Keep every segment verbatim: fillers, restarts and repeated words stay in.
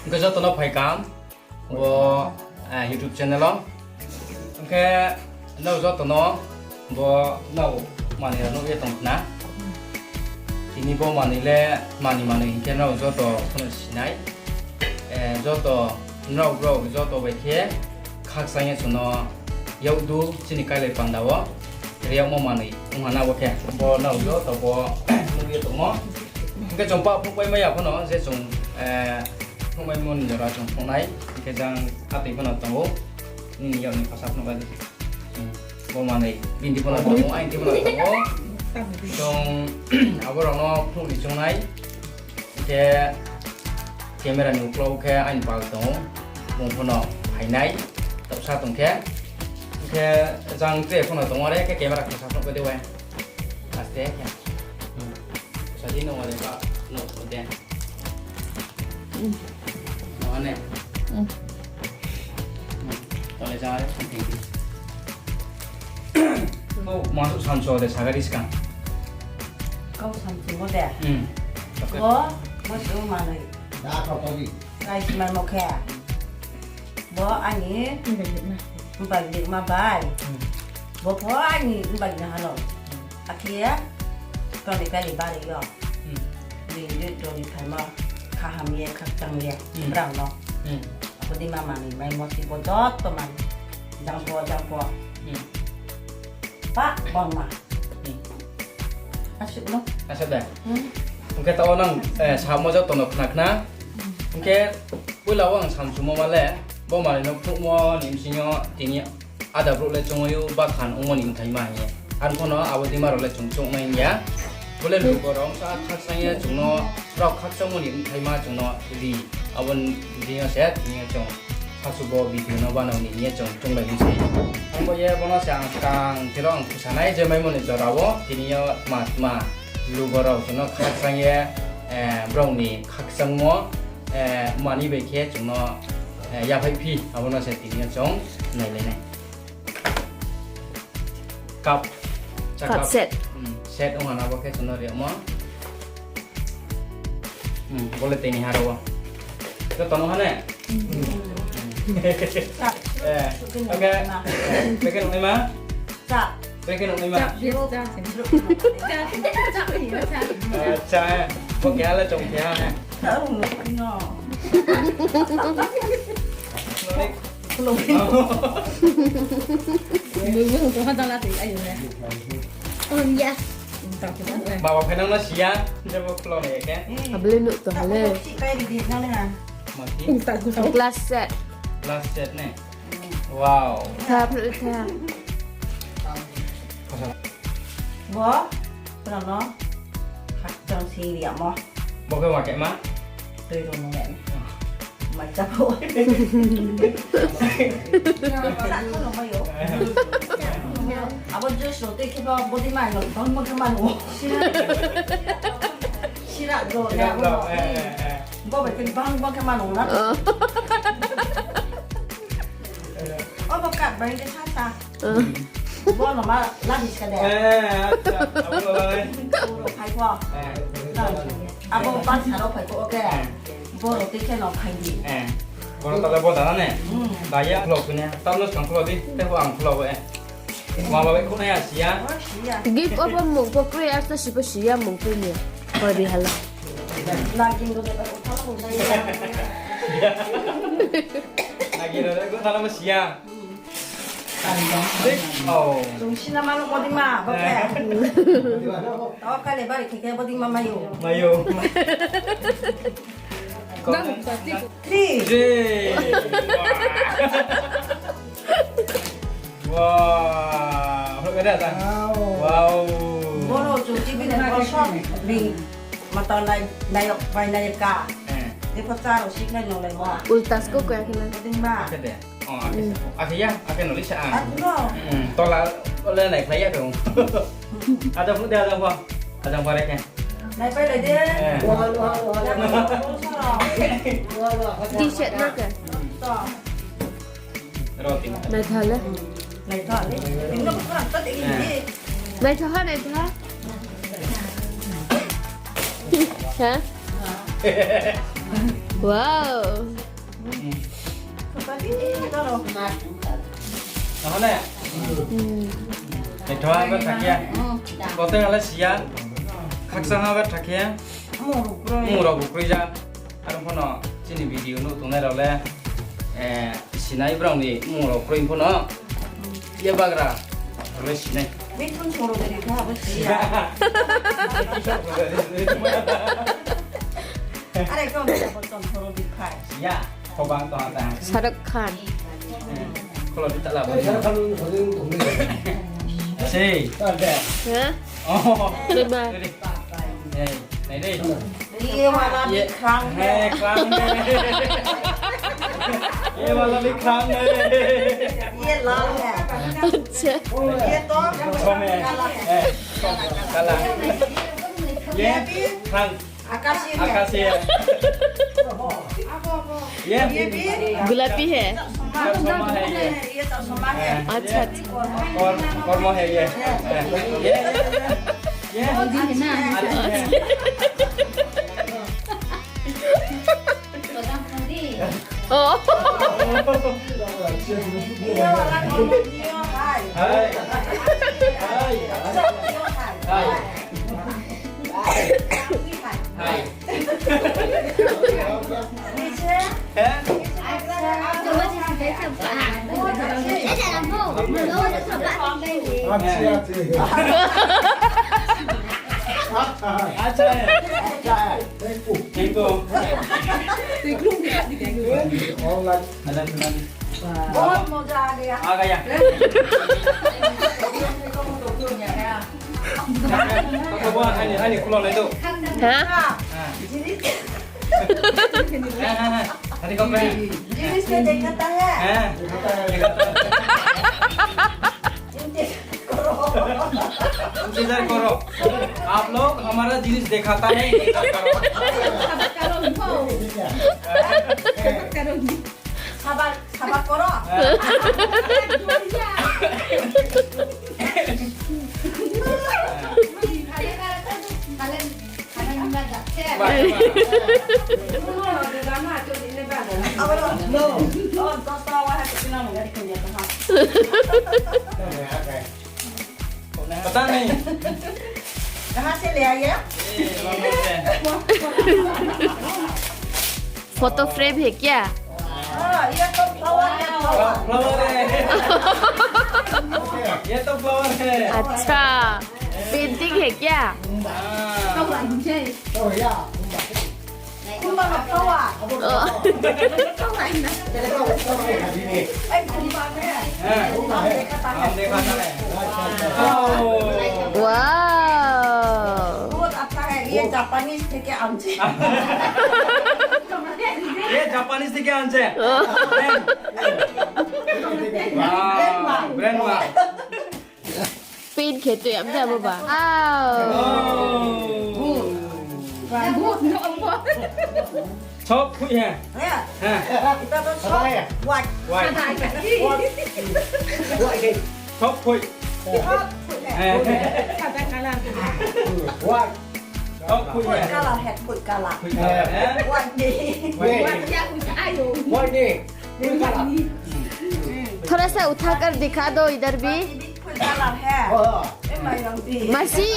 Hing khe joto no phai kaham bo, eh, YouTube channel o. Hing khe nrao joto no bo nrao manoi rao nuh ye tong khna. Tini bo manoi le mani manoi hing khe nrao joto pho no sinai. Eh, joto nrao brao joto bai khe khakchang ye chung no yakdu chini kailai panda wo riyagmo manoi ong ha na bo khe. Bo nrao joto bo nuh ye tongmo. Hing khe chung pah phnuhpai mai ya pho no je chung, eh, phnuhmaimo ni jora chung phnuh nai. Hing khe jang atoi pho no tong ou. Nini yak ni khasa phnuh bai di. Bo manoi, bini pho no tong ou, aini pho no tong ou. Chung abo rao no phnuh ni choung nai. Hing khe camera ni uklau khe aini pal tong ou. Bung pho no phai nai. Taohsa tong khe. Hing khe jang tre pho no tong ou, are khe camera khasa phnuh bai di we. Aste khe. Sa di no are ba no de. No ane. Tole jang are something. Kau ma suh samso de sagari skang. Kau samso mo de. Hmm. Bo, bo suh manoi. Kai smaimo khe. Bo aini mbaini ma bai. Bo pho aini mbaini hano. Akhe ye, toni kali bari yo. Ni ni toni phaimo, kaham ye, khakchang ye, brang no. Abo dei ma manoi maimo si bo joto manoi. Jang pho, jang pho. Ba, bangma. Asuh no? Asuh de? Hing khe taoh nang, eh, samo joto no khna khna. Hing khe poila wo ang samsumo ma le, bo manoi no phnuhmo ni bsing yo tini ada brouh le choung ou bakhan ongmo ni bthai ma hing ye. Arphuh no abo dei ma rao le chung choung nai ya. Bo le lugo rao sa khakchang ye chung no, rao khakchangmo ni bthai ma chung no ri. Abo dei yo se tini yo chung Asuh bo video no banao ni hing ye chung chounglai mi se. Ang bo ye bo no se ang skang thiro ang khusa nai je maimo ni jora wo tini yo tma tma lugo rao chung no khakchang ye, eh, brao ni khakchangmo, eh, mani bai khe chung no, eh, yaphaih phi abo no se tini yo chung nailai nai. Cup. Cup set. Hmm, set ong ha na bo khe chung no rimo. Hmm, bo le tini ha rao. Joto no ha ne? Eh, oke. Packet nung naima? Packet nung naima? Acha, eh. Bo keha le chung keha ne. Baba phai nang no siya, je bo khulo ni khe. Abo le nuh tong le. Glass set. Glass set ne. Wow. Tha, phnuh le tha. Bo, brao no khakchang si ri yamo. Bo khe ma khe ma? Tui rung nung le. Mai cha pho. Sa kho no mai ou. Abo juice rao tui khe bo, bo dei mai no, bang bang khe ma nung ou. Sira rao, eh, eh, eh. Bo bai khe bang bang khe ma nung na. O bo cup bai khe sa sa. Bo no ma labi ska de. Eh, acha, abo no lai. Uro phai pho. Eh. Abo bangsa rao phai pho, oke. Eh. Bo rao tui khe no phai di. Eh. Bo no tala bo dana ne? Hmm. Daya khulo khunya. Tam no skang khulo di. Te bo ang khulo bo, eh. Ma ba bai khunai ya siya. Oh, siya. Gift obo mung pho kroi, asta sibo siya mung kroi ni. Kori hala. Nagin do de ba ko khulo siya. Nagin do de ko tala mo siya. Chung sina ma lo bodima, bo khe. Tao kale bari khe khe bodima mayo. Mayo. Three. Three. Wow. Wow. Wow. Boro chung T V nai boro song ring. Mata nai, nayok bai nayika. Eh. Ni pho charo siknai nolai mo. Ultas ko kaya kena. Bodima. Kede. Oh, ake sa. Ake ya, ake nolai sa ang. Ake no. Hmm, tola, tola nai khlai ya dong. Ada phu de, ada phu. Ada phu reke. Nai pai lai de. Eh. T-shirt na ke? To. Roti. Nai tha le. Nai tha le. Ini ko kurang tadi ini. Nai tha ha, nai tha. Ha? Wow. Taoh ne? Hmm. Naithoha ba thakhe. Kote hale siya. Khakchang ha ba thakhe. Mung rao bo kroi ja. Aro phono chini video no tongnai rao le, eh, sinai brao ni mung rao kroi phono. Ye bagra rao le sinai. Mithun Chorokdari kha bo siya. Are kau ni bo Chorokdari khai. Siya. Khobang to hata. Shahrukh Khan. Kholo di tala bo. Shahrukh Khan ni kholo di tong ni. Sei. Hah? Oh. Sorry. Hey, nai dei. ये वाला भी ये, खराब है। है, खराब है। ये वाला भी खराब है। ये लाल है। अच्छा। ये तो छोमे है। काला है। है। काला। ये ये भी खराब। आकाशी है। आकाशी है। ये ये भी गुलाबी है। चश्मा है ये। ये चश्मा है। अच्छा, अच्छा। कौन, कौन है ये? ये, ये, ये, ये। अच्छा। ओ। ये वाला कौन है? ये हाय। हाय। हाय। हाय। हाय। हाय। अच्छा है। ठीक हो। बहुत मजा आ गया। आ गया। Kau bo ani, ani khulo nai do. Hah? Hah. Hah, hah, hah. Tadi kau pe. जिनिस को दिखाता है। Hah. इंतजार करो। इंतजार करो। आप लोग हमारा जिनिस दिखाता है, इंतजार करो। सबर करो, सबर करो। Sabar, sabar koro. Aboro, no. Oh, dos tawa hai, kena mo, gari kena mo, ha. पता नहीं। कहाँ से ले आया? Photo frame है क्या? हाँ, ये तो flower है, flower। Flower है। ये तो flower है। अच्छा, painting है क्या? हाँ। Kumba no flower. Oh. Kumba no flower. Ai, kumba no. हाँ, हम देखा था। Wow. बहुत अच्छा है, ये Japanese থেকে আনছে। ये Japanese থেকে আনছে। Oh. Brand। Wow, brand wa। Paint khe tui am jabo ba. Wow. Chop phui ha. Ha. White. White. Chop phui. Chop phui ha. White. Chop phui ha. White color hai, white color. White color hai. White ni. White ni. White ni. थोड़ा सा उठा कर दिखा दो इधर भी। Full color hai. Masi.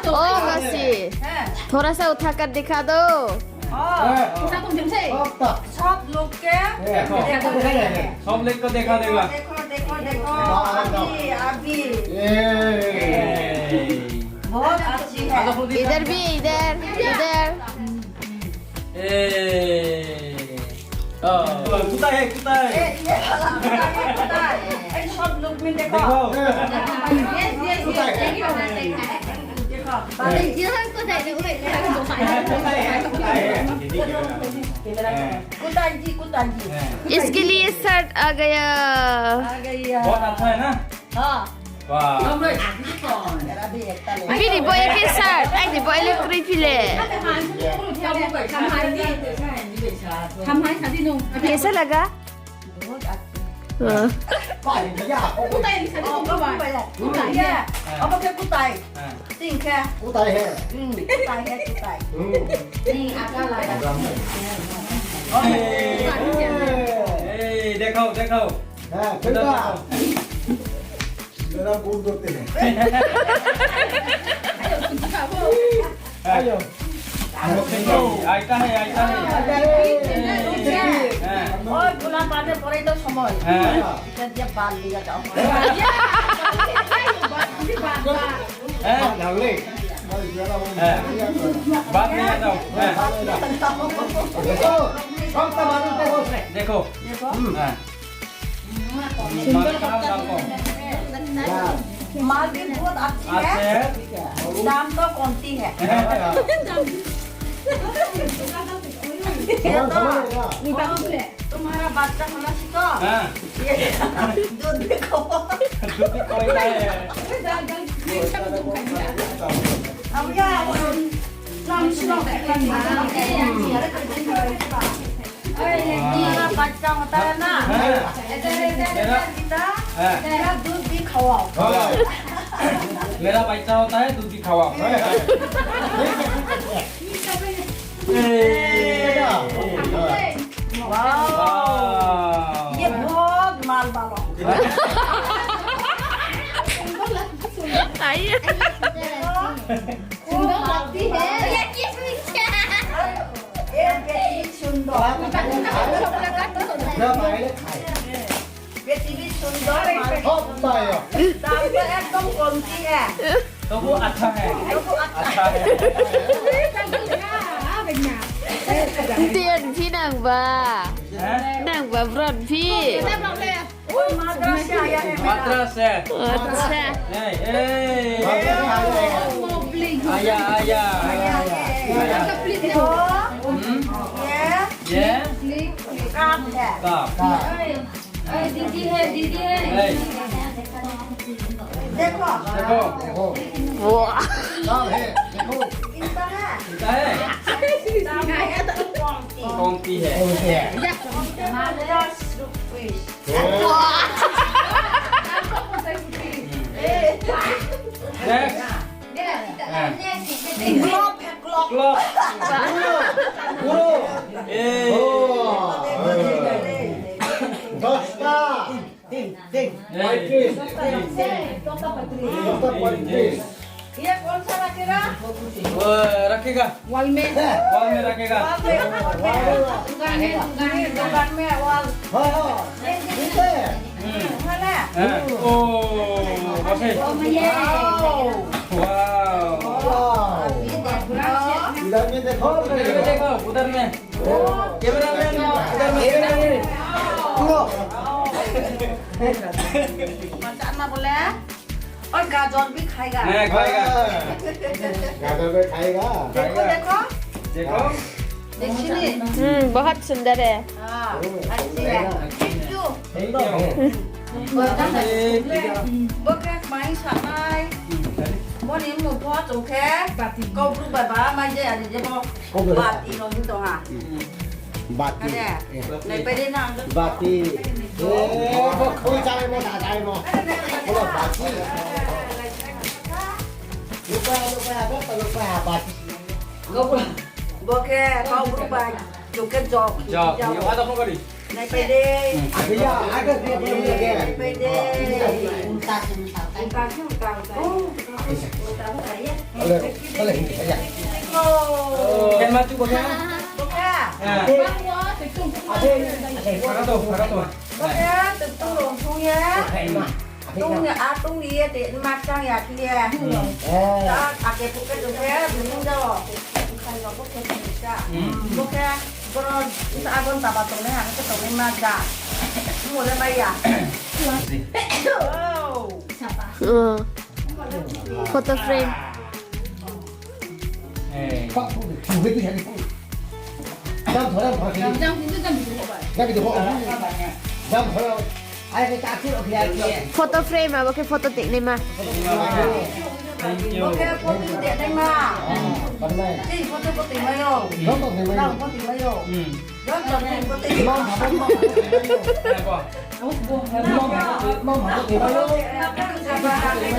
Oh, masi. Thora sa utha kar dikha do. सब लोग के देखो। सब लोग को देखा देगा। देखो, देखो, देखो। अभी, अभी। बहुत अच्छी है। इधर भी, इधर, इधर। ए। ओ, कुत्ता है, कुत्ता है। ए, ये वाला कुत्ता है, कुत्ता है। ए, सब लोग में देखो। देखो। Yes, yes, yes, देखो। देखो। कुत्ता है, कुत्ता है। कुत्ता जी, कुत्ता जी। इसके लिए शर्ट आ गया। आ गया। बहुत अच्छा है ना? हाँ। Wow. Bini bo eke sir, aini bo ele kroi phile. Kaisa laga? Kutai. Kutai. Kutai. Kutai. Kutai. Kutai. Kutai. Kutai. Kutai. Kutai. Kutai. Kutai. दिखाओ। हाँ, इधर देखो। मेरा बूट धोते हैं। आयो। आइता है, आइता है। हाँ। ओए, गुलाम पाने पड़े तो समय। हाँ। इधर जब बाल लिया जाओ। हाँ। हाँ। बाद में आ जाओ। हाँ। देखो। देखो। हाँ। सुंदर बच्चा। माल भी बहुत अच्छी है। अच्छा है। दाम तो कमती है। ये तो तुम्हारा बच्चा होना चाहिए तो। हाँ। ये दूध भी खाओ। दूध भी खाओ, ये है। हम क्या, हम सुनो। तुम्हारा बच्चा होता है ना, हाँ। मेरा, मेरा दूध भी खवाओ। हाँ। मेरा बच्चा होता है, दूध भी खवाओ। हाँ। वाह। वाह। ये बहुत माल वाला। आइए। सुंदर लगती है। ये किस मिर्चा? ये बेटी सुंदर। बेटी भी सुंदर। दाम तो एकदम कमती है। तबु अच्छा है। तबु अच्छा है। अच्छा है। Tian phi nang ba? हैं? Nang ba bron phi? वो मद्रास से आया है मेरा। मद्रास से। अच्छा। ए, ए। आया, आया। आया, आया। देखो, हम्म? ये, ये? कप है। कप। ए, दीदी है, दीदी है। ए। देखो। देखो। वाह। कप है, देखो। इनका है। इनका है। दाम है तो कमती। कमती है। कमती है। पचास रुपये। Next. हाँ। Clock है, clock। Clock। गुरु। गुरु। ए। ओ। दसटा। तीन, तीन। ए। पैंतीस। दसटा पैंतीस। ये कौन सा रखेगा? वो रखेगा। Wall में। Wall में रखेगा। Wall में, wall में। दुकान में, दुकान में। दुकान में wall। हाँ, हाँ। ये, ये, ये। हम्म। है ना? हाँ। ओ, बस है। Wow। Wow। ये देखो। इधर में देखो। उधर में देखो, उधर में। Cameraman, उधर में। पूरा। बच्चा ना बोले। और गाजर भी खाएगा। हाँ, खाएगा। गाजर भी खाएगा। देखो, देखो। देखो। देखिए। हम्म, बहुत सुंदर है। हाँ, अच्छी है। Thank you। Thank you। Bo khe mai sanai. Bo ni mmung pho chung khe. Kaubru bai ba mai je ani je bo. Bati no hing tong ha. Bati. Ade. Nai pai de na. Bati. Eh, bo khui chai mo, da chai mo. Bo bati. Lupa, lupa, apa, lupa, bati. Bo khe kaubru bai, chung khe jok. Jok. Nai pai de. Nai pai de. Bo khe. Bo khe. Kaka to, kaka to. Bo khe, tu tu rong thung ye. Tung ni a tung ni ye te ma chang ya ki ye. Ta ake phu khe tung khe bini do. Khai rao phu khe bini sa. Bo khe boro sa agon taba tongnai ha khe tongnai ma ja. Mo le mai ya. Wow. Photo frame. Photo frame abo khe photo tiknaima. Thank you. Bo khe photo tiknaima. Tei photo photo mai o. Nang photo mai o. Nang photo mai o.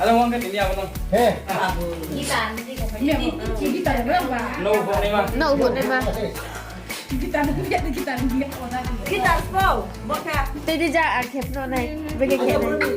Ada uang ke tini apa no? He. Guitar, guitar. No, bo ni ma. No, bo ni ma. Guitar, guitar, guitar. Guitar po, bo khe. Tei di ja, a khep no nai. Bege khep nai.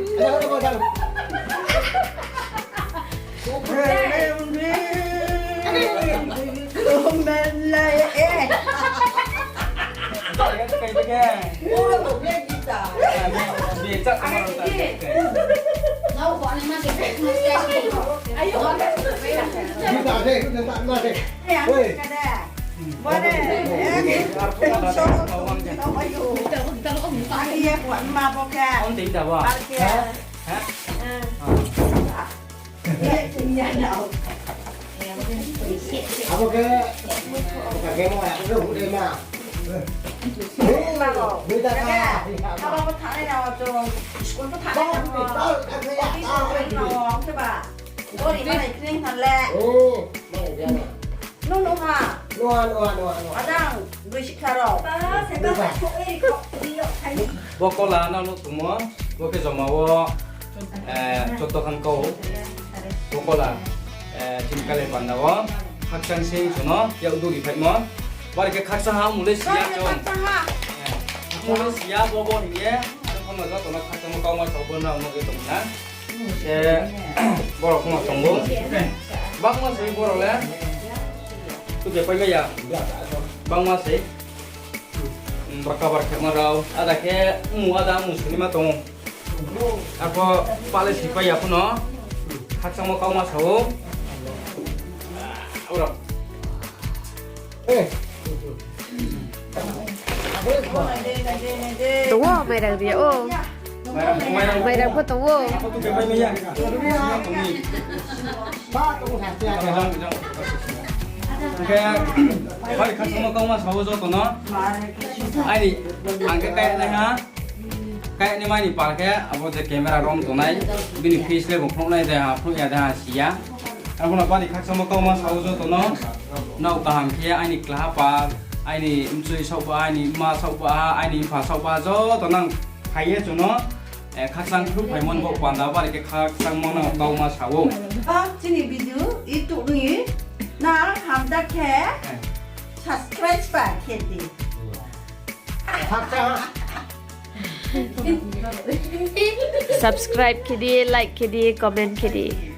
Abo khe, abo khe mo, abo khe hu dei ma. Abo bo thanai na, o chung school pho thanai na, office pho thanai na, o khe ba. Gori malai kring thanle. Nung nung ha. Nung ha, nung ha, nung ha, nung ha. Adang, broi sikha rao. Bo kola no nuh tongmo, bo khe joma wo, eh, chotto khan kau. Bo kola, eh, chini kale panda wo, khakchang sing sono, yak duri phaimo. Bari khe khakchang ha, mule siya chung. Khakchang ha. Eh, mule siya, bo bo hing ye, joto no khakchangmo kauma sao bo nrao nuh ye tong na. Se borok khoma tongo. Bangma se borok le. Tuke pai maya. Bangma se. Borok kabar khema rao. Ada khe mu ada mu sini ma tongo. Arphuh pale si pai ya phuno. Khakchangmo kauma sao. Oro. Tongo, mairang ri ya o. Mairang pho tongo. Khe, bari khakchangmo kauma sao joto no. Aini, ang khe kaya nai ha. Kaya ni mai ni pal khe, abo je camera rom tongnai, bini face le bo phnuh nai de ha, phnuh ya de ha, si ya. Arphuh no bari khakchangmo kauma sao joto no, nrao kaham khe aini klaha pal, aini mchui saohba, aini mma saohba, aini mpha saohba, joto nang phai ye chung no, Eh, khakchang khruh phaimo ni bo panda bari khe khakchangmo no kauma sa ou. Ah, chini video YouTube ni na hamda khe subscribe ba khe di. Subscribe khe di, like khe di, comment khe di.